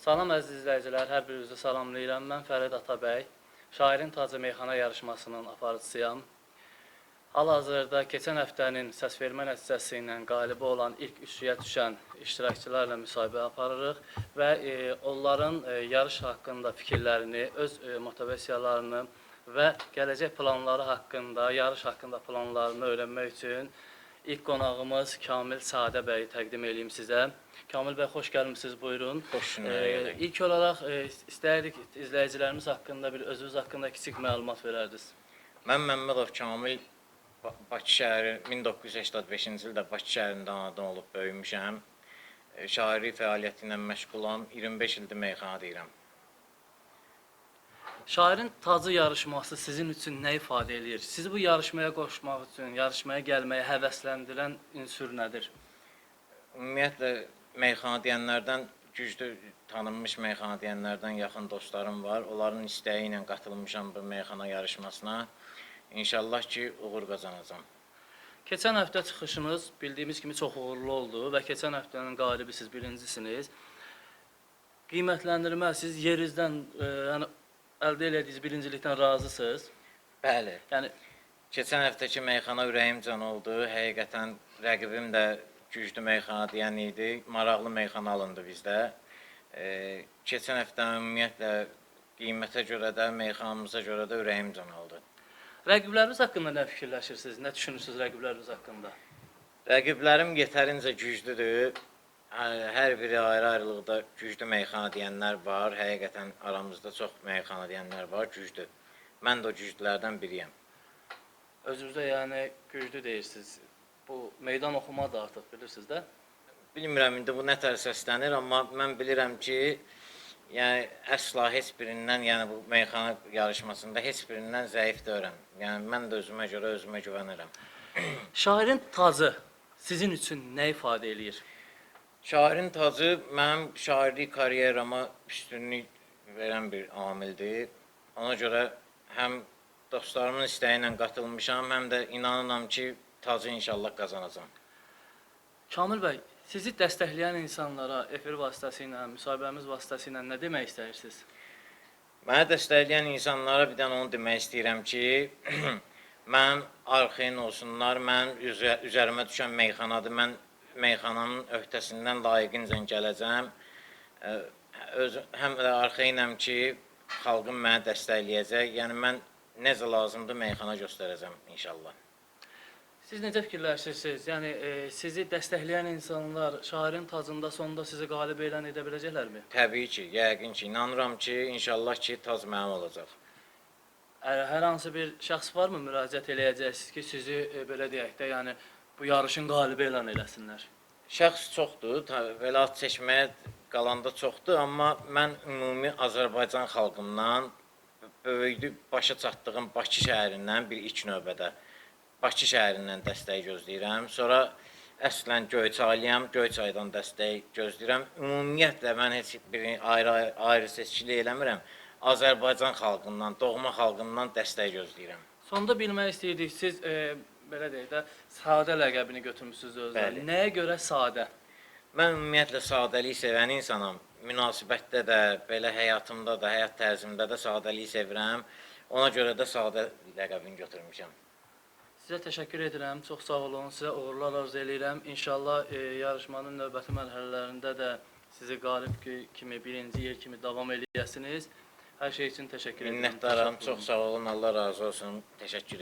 Salam əziz izləyicilər, hər birinizi salamlayıram. Mən Fərid Atabəy, Şairin Tacı Meyxana yarışmasının aparıcısıyam. Hal-hazırda keçən həftənin səsvermə nəticəsi ilə qalibi olan ilk üçlüyə düşən iştirakçılarla müsahibə aparırıq və onların yarış haqqında fikirlərini, öz motivasiyalarını və gələcək planları haqqında, yarış haqqında planlarını öyrənmək üçün ilk qonağımız Kamil Sadə bəyi təqdim eləyim sizə. Kamil bəy, xoş gəlmisiniz, buyurun. Xoş günlər gələk. İlk olaraq istərdik izləyicilərimiz haqqında bir özünüz haqqında kiçik məlumat verərdiniz. Mən Məmmədov Kamil, Bakı şəhəri 1985-ci ildə Bakı şəhərində anadan olub böyümüşəm. Şairlik fəaliyyəti ilə məşğulam. 25 ildir meyxana deyirəm. Şairin tacı yarışması sizin üçün nə ifadə eləyir? Sizi bu yarışmaya qoşmaq üçün, yarışmaya gəlməyə həvəsləndirən ünsür nədir? Ümumiyyətlə meyxana deyənlərdən güclü tanınmış meyxana deyənlərdən yaxın dostlarım var. Onların istəyi ilə qatılmışam bu meyxana yarışmasına. İnşallah ki, uğur qazanacağam. Keçən həftə çıxışınız bildiyimiz kimi çox uğurlu oldu və keçən həftənin qalibi siz birincisiniz. Qiymətləndirmə siz yerinizdən, yəni əldə elədiyiniz birincilikdən razısınız? Bəli. Yəni Keçən həftəki meyxana ürəyimcən oldu. Həqiqətən rəqibim də güclü meyxana deyən idi. Maraqlı meyxana alındı bizdə. Keçən həftə ümumiyyətlə qiymətə görə də, meyxanamıza görə də ürəyimcən oldu. Rəqibləriniz haqqında nə fikirləşirsiniz? Nə düşünürsünüz rəqibləriniz haqqında? Rəqiblərim yetərincə güclüdür. Hər biri ayrı-ayrılıqda güclü meyxana deyənlər var. Həqiqətən aramızda çox meyxana deyənlər var, güclü. Mən də o güclülərdən biriyəm. Özünüzdə yəni güclü deyirsiniz. Bu meydan oxumadır artıq, bilirsiniz də? Bilmirəm indi bu nə tər səslənir, amma mən bilirəm ki, yəni əsla heç birindən, yəni bu meyxana yarışmasında heç birindən zəif deyiləm. Yəni mən də özümə görə özümə güvənirəm. Şairin tacı sizin üçün nə ifadə eləyir? Şairin tacı mənim şairlik karyerama üstünlük verən bir amildir. Ona görə həm dostlarımın istəyi ilə qatılmışam, həm də inanıram ki, tacı inşallah qazanacağam. Kamil bəy, sizi dəstəkləyən insanlara efir vasitəsilə, müsahibəmiz vasitəsilə nə demək istəyirsiniz? Mənə dəstəkləyən insanlara bir dənə onu demək istəyirəm ki, mənim arxayın olsunlar, mənim üzərimə düşən meyxanadır. Mən meyxananın öhdəsindən layiqincə gələcəm. Həm də arxayınam ki, xalqım məni dəstəkləyəcək. Yəni mən necə lazımdır meyxana göstərəcəm inşallah. Siz necə fikirləşirsiniz? Yəni sizi dəstəkləyən insanlar şairin tacında sonda sizi qalib elan edə biləcəklərmi? Təbii ki, yəqin ki, inanıram ki, inşallah ki, tac mənim olacaq. Hər hansı bir şəxs varmı müraciət eləyəcəksiniz ki, sizi belə deyək də, yəni bu yarışın qalibi elan eləsinlər? Şəxs çoxdur, belə ad çəkməyə qalanda çoxdur, amma mən ümumi Azərbaycan xalqından, böyüdü başa çatdığım Bakı şəhərindən bir ilk növbədə Bakı şəhərindən dəstək gözləyirəm. Sonra əslən Göyçaylıyam, Göyçaydan dəstək gözləyirəm. Ümumiyyətlə mən heç bir ayrı seçkilik eləmirəm. Azərbaycan xalqından, doğma xalqından dəstək gözləyirəm. Sonda bilmək istəyirdik, siz belə deyək də, Sadə ləqəbini götürmüsünüz özünüzə. Bəli. Nəyə görə Sadə? Mən ümumiyyətlə sadəlik sevən insanam. Münasibətdə də, belə həyatımda da, həyat tərzimdə də sadəliyi sevirəm. Ona görə də Sadə ləqəbini götürmüşəm. Sizə təşəkkür edirəm, çox sağ olun, sizə uğurlar arzu eləyirəm. İnşallah yarışmanın növbəti mərhələlərində də sizi qalib kimi, birinci yer kimi davam eləyəsiniz. Hər şey üçün təşəkkür edirəm. Minnətdaram, Çox çox sağ olun, Allah razı olsun. Təşəkkür